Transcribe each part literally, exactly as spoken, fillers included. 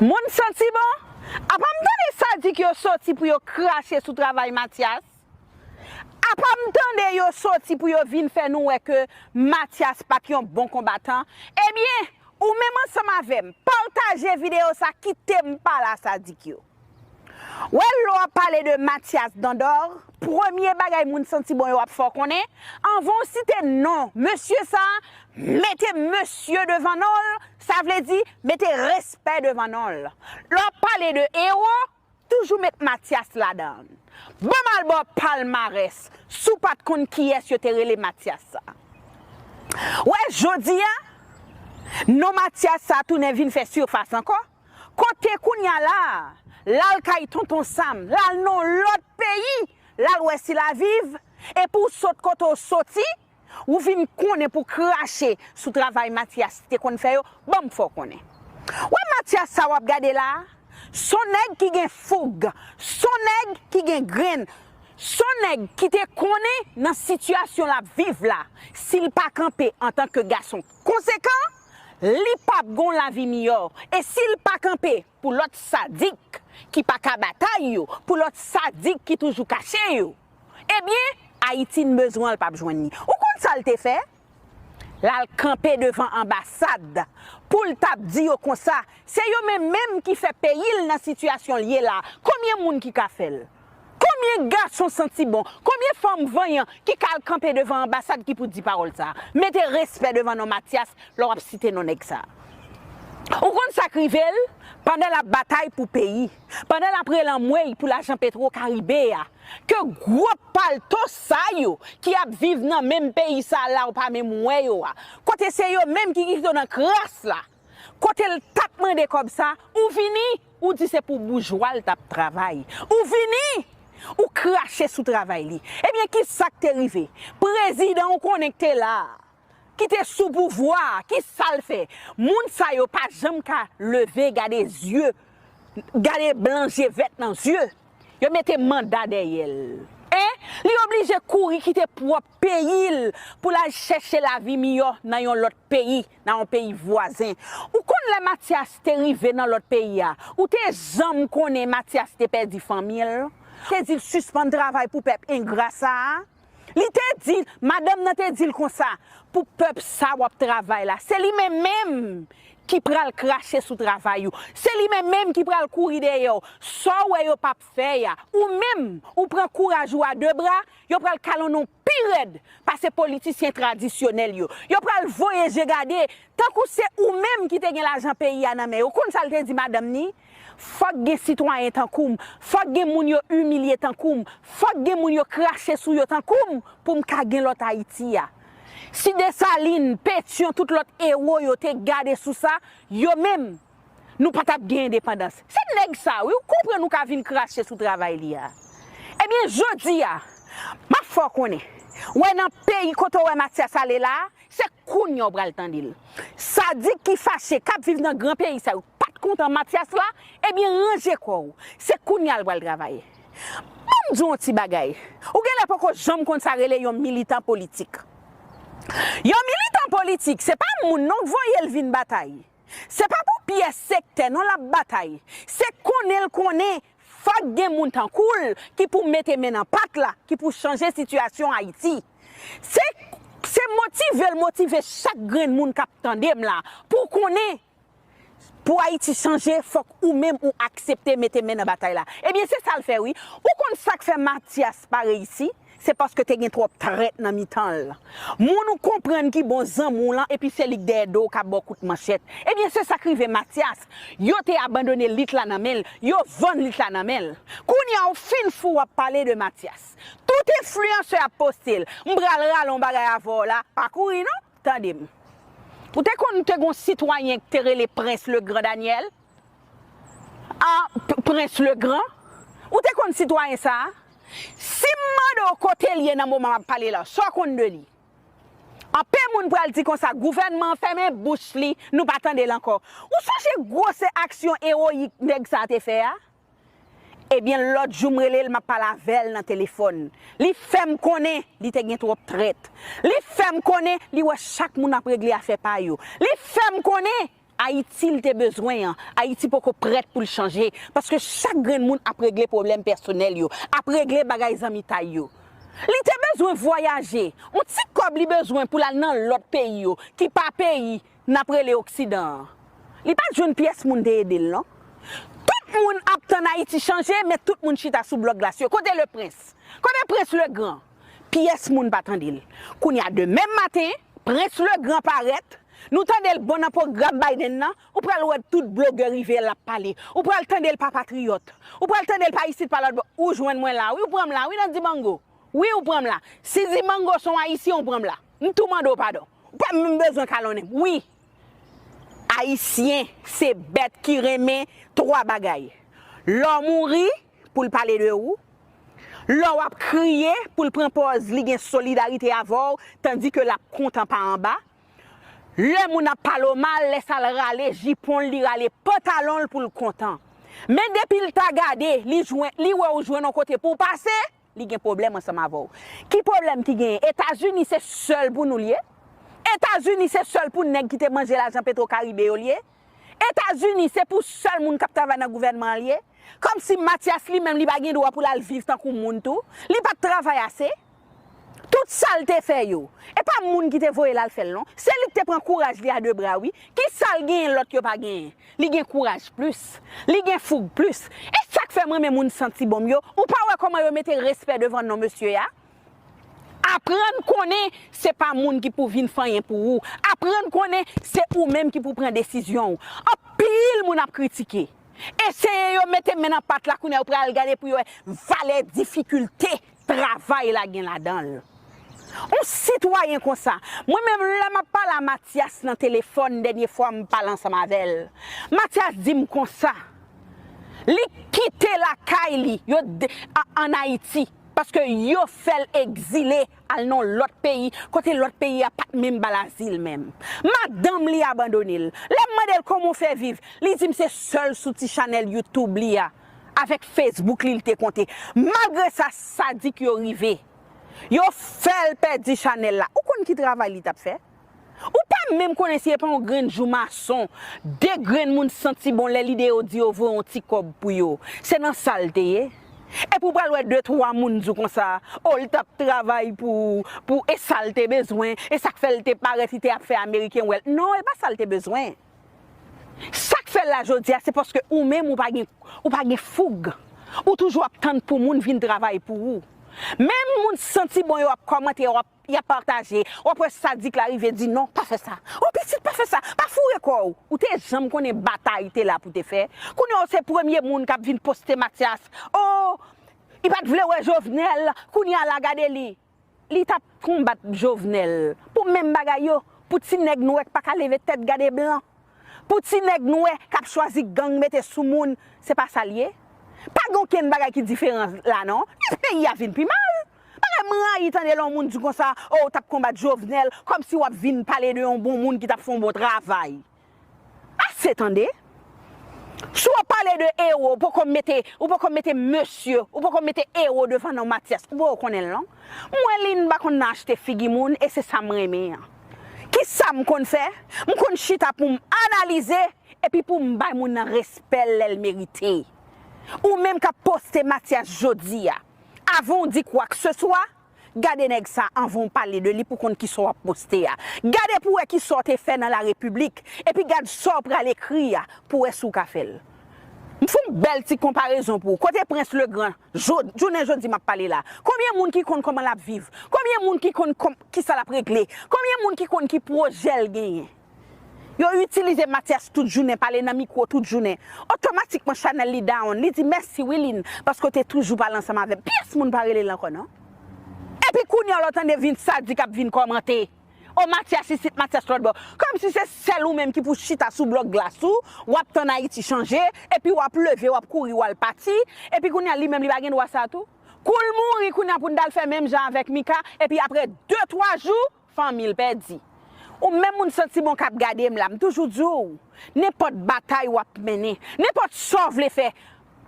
Moun santi bon? Apa m tande sadik yo soti pou yo krache sou travay Matyas? Apa m tande yo soti pou yo vin fè nou wè ke Matyas pa t yon bon konbatan? Ebyen, ou menm ansanm avè m, pataje videyo sa, kite m pa la, sadik yo. Wè, lè w ap pale de Matyas Dandor, premye bagay moun santi bon yo ap fè w konnen, anvan w site non mesye sa, mete mesye devan non l, sa vle di mete respè devan non l. Lè w ap pale de ewo, toujou met Matyas ladan l. Ban m al ba w palmarès, si w pa t konn kiyès yo te rele Matyas sa. Wè, jodi a, non Matyas sa tounen vin fè sifas ankò. Kote kounye a la, l al kay tonton Sam, l al nan yon lòt peyi, l al wè si l ap viv, epi w sot kote w soti, ou vin konnen pou krache sou travay Matyas te konn fè yo, ban m fè w konnen. Wè Matyas sa w ap gade la a, s on nèg ki gen foug, s on nèg ki gen grenn, s on nèg ki te konnen nan sitiyasyon l ap viv la, si l pa kanpe antanke gason konsekan, li p ap gon lavi miyò. E si l pa kanpe pou lòt sadik ki pa ka batay yo, pou lòt sadik ki toujou kache yo, ebyen, Ayiti n bezwen an, l p ap jwenn li. Ou konn sa l te fè? L al kanpe devan anbasad pou l t ap di yo konsa, se yo menm menm ki fè peyi l nan sitiyasyon l ye la. Konbyen moun ki ka fè l? Konbyen gason santi bon? Konbyen fanm vanyan ki ka al kanpe devan anbasad ki pou di pawòl sa a? Mete respè devan non Matyas lè w ap site non nèg sa a. Ou konn sa k rive l? Pandan l ap batay pou peyi, pandan l ap rele anmwey pou lajan Petwo Karibe a, ke gwo palto sa yo ki ap viv nan menm peyi sa la ou pa menm wè yo a, kote se yo menm ki kite w nan kras la, kote l t ap mande kòb sa, ou vini, ou di se pou boujwa l t ap travay. Ou vini, ou krache sou travay li. Ebyen, ki sa k te rive? Prezidan ou konnen k te la a, ki te sou pouvwa a, ki sa l fè? Moun sa yo pa janm ka leve gade zye, gade blan je vèt nan zye. Yo mete manda dèyè l. En, li oblije kouri kite pwòp peyi l pou l al chèche lavi miyò nan yon lòt peyi, nan yon peyi vwazen. Ou konn lè Matyas te rive nan lòt peyi a, ou te janm konnen Matyas te pèdi fanmi l? Te di l sispann travay pou pèp engra sa a? Li te di, madanm nan te di l konsa, pou pèp sa w ap travay la, se li menm menm ki pral krache sou travay ou. Se li menm menm ki pral kouri dèyè w. Sa w wè yo p ap fè a, ou menm, ou pran kouraj ou a de bra, yo pral kalonnen w pi rèd pase politisyen tradisyonèl yo. Yo pral voye je gade, tankou se ou menm ki te gen lajan peyi a nan men yo. Ou konn sa l te di madanm ni? Fòk gen sitwayen tankou m, fòk gen moun yo imilye tankou m, fòk gen moun yo krache sou yo tankou m pou m ka gen lòt Ayiti a. Si Desalin, Petyon, tout lòt ewo yo te gade sou sa, yo menm, nou pa t ap gen endepandans. Se nèg sa, wi, ou konprann ou ka vin krache sou travay li a. Ebyen, jodi a, m ap fè w konnen, wè nan peyi kote w wè Matyas ale la a, se kounye a w pral tande l. Sadik ki fache, k ap viv nan gran peyi sa yo, pa t kontan Matyas la, ebyen, ranje kò w. Se kounye a l pral travay. Ban m di w yon ti bagay. Ou genlè poko janm konn sa rele yon militan politik. Yon militan politik, se pa moun non k voye l vin batay. Se pa pou pyès sektè non l ap batay. Se konnen l konnen fòk gen moun tankou l ki pou mete men nan pat la, ki pou chanje sitiyasyon Ayiti. Se, se motive l motive chak grenn moun k ap tande m la, pou konnen, pou Ayiti chanje, fòk ou menm ou aksepte mete men nan batay la. Ebyen, se sa l fè wi. Ou konn sa k fè Matyas pa reyisi? Se paske te gen twòp trèt nan mitan l. Moun ou konprann ki bon zanmi w lan, epi se li k dèyè do w k ap ba w kout manchèt. Ebyen, se sa k rive Matyas. Yo te abandone lit la nan men l, yo vann lit la nan men l. Kounye a w fin fou w ap pale de Matyas. Tout enfliyansè ap poste l. M pral rale yon bagay avè w la, pa kouri non, tande m. Ou te konn te gon sitwayen k te rele Prens Legran Daniel? A, P-, Prens Legran? Ou te konn sitwayen sa a? Si m mande w kote l ye nan moman m ap pale la, sa w konn de li? Anpil moun pral di konsa, gouvènman an fèmen bouch li, nou pa tande l ankò. Ou sonje gwosè aksyon ewoyik nèg sa a te fè a? Ebyen, lòt jou m rele l, m ap pale avè l nan telefòn. Li fè m konnen li te gen twòp trèt. Li fè m konnen li wè chak moun ap regle afè pa yo. Li fè m konnen Ayiti l te bezwen an, Ayiti poko prèt pou l chanje, paske chak grenn moun ap regle pwoblèm pèsonèl yo, ap regle bagay zanmitay yo. Li te bezwen vwayaje, yon ti kòb li bezwen pou l al nan lòt peyi yo, ki pa peyi n ap rele Oksidan an. Li pa t jwenn pyès moun te ede l non. Tout moun ap tann Ayiti chanje, men tout moun chita sou blòk glas yo. Kote Leprens? Kote Prens Legran? Pyès moun pa tande l. Kounye a demen maten, Prens Legran parèt, nou tande l bon nan pwogram Biden nan, ou pral wè tout blogè rive l ap pale. Ou pral tande l pa patriyòt. Ou pral tande l pa isit pa lòtbò. Ou jwenn mwen la wi, ou pran m la wi nan Dimango. Wi, ou pran m la. Si Dimango se yon Ayisyen, ou pran m la. M tou mande w padon. Ou pa menm bezwen kalonnen m. Wi. Ayisyen se bèt ki renmen twa bagay. Lè w mouri, pou l pale de ou. Lè w ap kriye, pou l pran pòz li gen solidarite avè w, tandi ke l ap kontan pa anba. Lè moun ap pale w mal, lè sa l rale jipon l, li rale pantalon l pou l kontan. Men depi l ta gade, li jwenn, li wè w jwenn yon kote pou w pase, li gen pwoblèm ansanm avè w. Ki pwoblèm ki genyen? Etazini se sèl pou nou l ye? Etazini se sèl pou nèg ki te manje lajan Petro Caribe yo l ye? Etazini se pou sèl moun k ap travay nan gouvènman an l ye? Kòmsi Matyas li menm li pa gen dwa pou l al viv tankou moun tou? Li pa t travay ase? Tout sa l te fè yo, e pa moun ki te voye l al fè l non. Se li k te pran kouraj li a de bra wi. Kisa l genyen lòt yo pa genyen? Li gen kouraj plis. Li gen foug plis. E sa k fè m renmen moun santi bon m yo, ou pa wè kòman yo mete respè devan non mesye a? Aprann konnen se pa moun ki pou vin fè anyen pou ou. Aprann konnen se ou menm ki pou pran desizyon w. Anpil moun ap kritike. Eseye yo mete men nan pat la kounye a, yo pral gade pou yo wè valè difikilte travay la gen ladan l. Yon sitwayen konsa, mwen menm lè m ap pale a Matyas nan telefòn dènye fwa m pale ansanm avè l, Matyas di m konsa, li kite lakay li yo de- a- ann Ayiti, paske yo fè l egzile al nan yon lòt peyi, kote lòt peyi a pa t menm ba l azil menm. Madanm li abandone l. Lè m mande l kòman w fè viv, li di m se sèl sou ti chanèl YouTube li a avèk Facebook li l te konte. Malgre sa, sadik yo rive. Yo fè l pèdi chanèl la. Ou konn ki travay li t ap fè? Ou pa menm konnen si e pa yon grenn jou mason, de grenn moun santi bon lè lide yo di yo voye yon ti kòb pou yo. Se nan sa l te ye. Epi w pral wè de twa moun di w konsa, o, l t ap travay pou, pou e sa l te bezwen, e sa k fè l te parèt li te ap fè Ameriken wè l. Non, e pa sa l te bezwen. Sa k fè l la jodi a, se paske ou menm ou pa gen, ou pa gen foug. Ou toujou ap tann pou moun vin travay pou ou. Menm moun santi bon yo ap kòmante, yo ap, y ap pataje. W ap wè sadik la rive di non, pa fè sa. O pitit, pa fè sa. Pa foure kò w. Ou te janm konnen batay te la pou te fè? Kounye a w se premye moun k ap vin poste Matyas. O, li pa t vle wè Jovenel. Kounye a la gade li. Li t ap konbat Jovenel pou menm bagay yo, pou ti nèg nwè k pa ka leve tèt gade blan, pou ti nèg nwè k ap chwazi gang mete sou moun, se pa sa l ye? Pa gen okenn bagay ki diferan la non. Men peyi a vin pi mal. Bagay m rayi tande lè yon moun di konsa, o, w t ap konbat Jovenel, kòmsi w ap vin pale de yon bon moun ki t ap fè yon bon travay. Ase tande! Si w ap pale de ewo, ou poko mete, ou poko mete mesye, ou poko mete ewo devan non Matyas, ou poko konnen l non. Mwen Lynn m pa konn nan achte figi moun e se sa m renmen an. Kisa m konn fè? M konn chita pou m analize epi pou m bay moun nan respè l lè l merite. Ou menm k ap poste Matyas jodi a, avan w di kwakseswa, gade nèg sa anvan w pale de li pou konn kisa w ap poste a. Gade pou wè kisa w te fè nan larepiblik, epi gad sa w pral ekri a pou wè si w ka fè l. M fè yon bèl ti konparezon pou ou. Kote Prens Legran, jo, jounen jodi m ap pale la? Konbyen moun ki konn kòman l ap viv? Konbyen moun ki konn kòm, kisa l ap regle? Konbyen moun ki konn ki pwojè l genyen? Yo itilize Matyas tout jounen, pale nan mikwo tout jounen. Otomatikman chanèl li down. Li di mèsi wi Lynn, paske w te toujou pale ansanm avè m. Pyès moun pa rele l ankò non. Epi kounye a lè w tande vin sadik ap vin kòmante. O Matyas isit, Matyas lòtbò. Kòmsi se sèl ou menm ki pou chita sou blòk glas ou, w ap tann Ayiti chanje, epi w ap leve, w ap kouri, w al pati, epi kounye a li menm li pa gen dwa sa tou. Kou l mouri kounye a pou n t al fè menm jan avèk Mika, epi apre de twa jou, fanmi l pèdi. Ou menm moun santi bon k ap gade m la, m toujou di w, nenpòt batay w ap mennen, nenpòt sa w vle fè,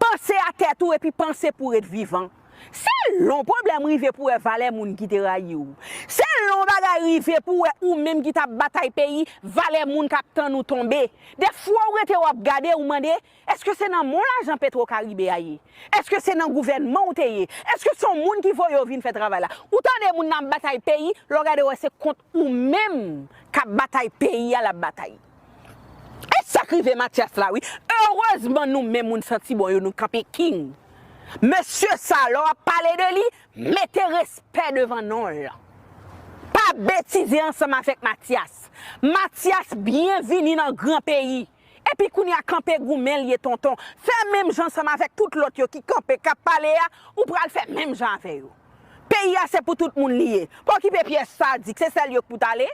panse a tèt ou epi panse pou w ret vivan. Se lè yon pwoblèm rive pou wè valè moun ki te rayi w. Se lè yon bagay rive pou wè ou menm ki t ap batay peyi, valè moun k ap tann ou tonbe. Dèfwa ou rete w ap gade, ou mande, èske se nan men w lajan Petwo Karibe a ye? Èske se nan gouvènman w te ye? Èske se yon moun ki voye w vin fè travay la? Ou tande moun nan ap batay peyi, lè w gade w wè se kont ou menm k ap batay peyi a l ap batay. E sa k rive Matyas la wi. Erezman nou menm moun santi bon yo nou kanpe king. Mesye sa lè w ap pale de li, mete respè devan non l. Pa betize ansanm avèk Matyas. Matyas byenvini nan gran peyi. Epi kounye a kanpe goumen l ye tonton. Fè menm jan ansanm avèk tout lòt yo ki kanpe k ap pale a, ou pral fè menm jan avè yo. Peyi a se pou tout moun li ye. Pa okipe pyès sadik, se sèl yo k pou t ale.